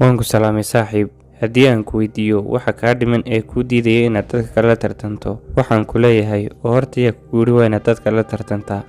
Waan ku salaamay, saaxiib. Haddii aan ku weydiiyo waxa kaa dhiman ee kuu diidaya inaad dadka kale la tartanto, waxaan ku leeyahay: oo horta yaa kugu yidhi waa inaad dadka la tartantaa?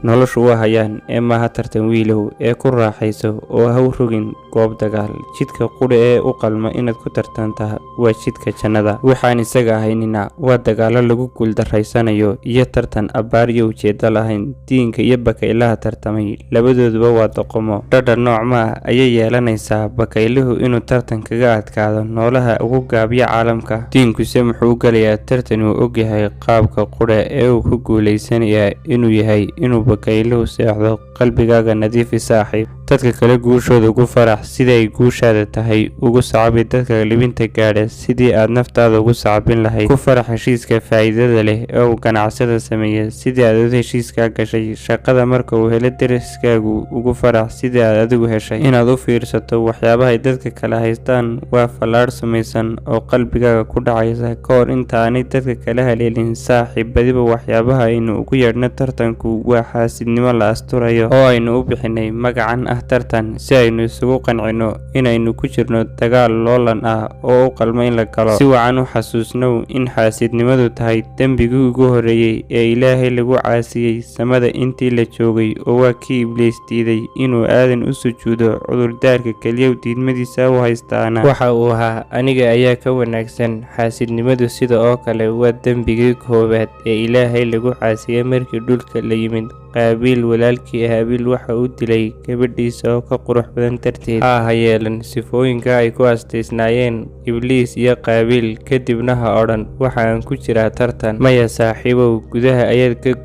Noloshu waa hayaan ee maaha tartan, wiilow, ee ku raaxayso oo ha u rogin goob dagaal. Jidka qudha ee u qalma inaad ku tartantaa waa jidka jannada. Waxaan isaga ahaynina waa dagaallo lagu guuldarraysanayo iyo tartan abbaar iyo ujeeddo lahayn. Diinka iyo bakaylaha tartamay labadooduba waa doqomo. Dhadhan nooc ma ah ayay yeelanaysaa bakayluhu inuu tartan kaga adkaado noolaha ugu gaabiya caalamka? Diinkuse muxuu u galayaa tartan uu ogyahay qaabka qudha ee uu ku guulaysanayaa inuu yahay inuu bakayluhu seexdo? Qalbigaaga nadiifi, saaxiib. Dadka kale guushooda ugu farax sida ay guushaada tahay. Ugu sacabi dadka libinta gaadha sidii aad naftaada ugu sacabin lahayd. Ku farax heshiiska faa'iidada leh ee uu ganacsada sameeya sidii aad heshiiskaa gashay. Shaqada marka uu helo deriskaagu ugu farax sidii aad adigu heshay. Inaad u fiirsato waxyaabaha ay dadka kale haystaan waa fallaadh sumaysan oo qalbigaaga ku dhacaysa ka hor inta aanay dadka kale haleelin. Saaxiib, badiba waxyaabaha aynu ugu yeedhno tartanku waa xaasidnimo la asturayo oo aynu u bixinay magacan ah tartan si aynu isugu qancino inaynu ku jirno dagaal loolan ah oo u qalma in la galo. Si wacan u xasuusnow in xaasidnimadu tahay dembigii ugu horreeyay ee Ilaahay lagu caasiyey samada intii la joogay, oo waa kii Ibliis diiday inuu Aadan u sujuudo. Cudurdaarka keliya diidmadiisa u haystaana waxa uu ahaa "aniga ayaa ka wanaagsan". Xaasidnimadu sida oo kale waa dembigii koowaad ee Ilaahay lagu caasiyey markii dhulka la yimid. Qaabiil walaalkii Haabiil waxa uu dilay gabadhiisa oo ka qurux badan darteed. Ha yeelan sifooyinka ay ku astaysnaayeen Ibliis iyo Qaabiil, kadibna ha odhan "waxa aan ku jiraa tartan". Maya, saaxiibow, gudaha ayaad ka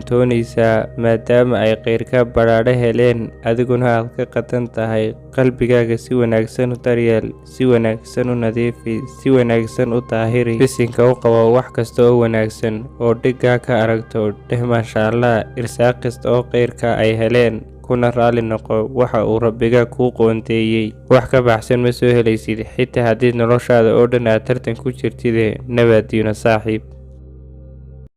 gubyahantoonaysaa maadaama ay khayrkaa badhaadhe heleen, adiguna aad ka qatan tahay. Qalbigaaga si wanaagsan u daryeel, si wanaagsan u nadiifi, si wanaagsan u daahiri. Bisinka u qabo wax kasta oo wanaagsan oo dhiggaa ka aragto. Dheh "maasha Allah" irsaaq kasta oo khayrka ay heleen, kuna raali noqo waxa uu Rabbiga kuu qoonteeyey. Wax ka baxsan ma soo helaysid, xitaa haddii noloshaada oo dhan aad tartan ku jirtide. Nabadiino, saaxiib.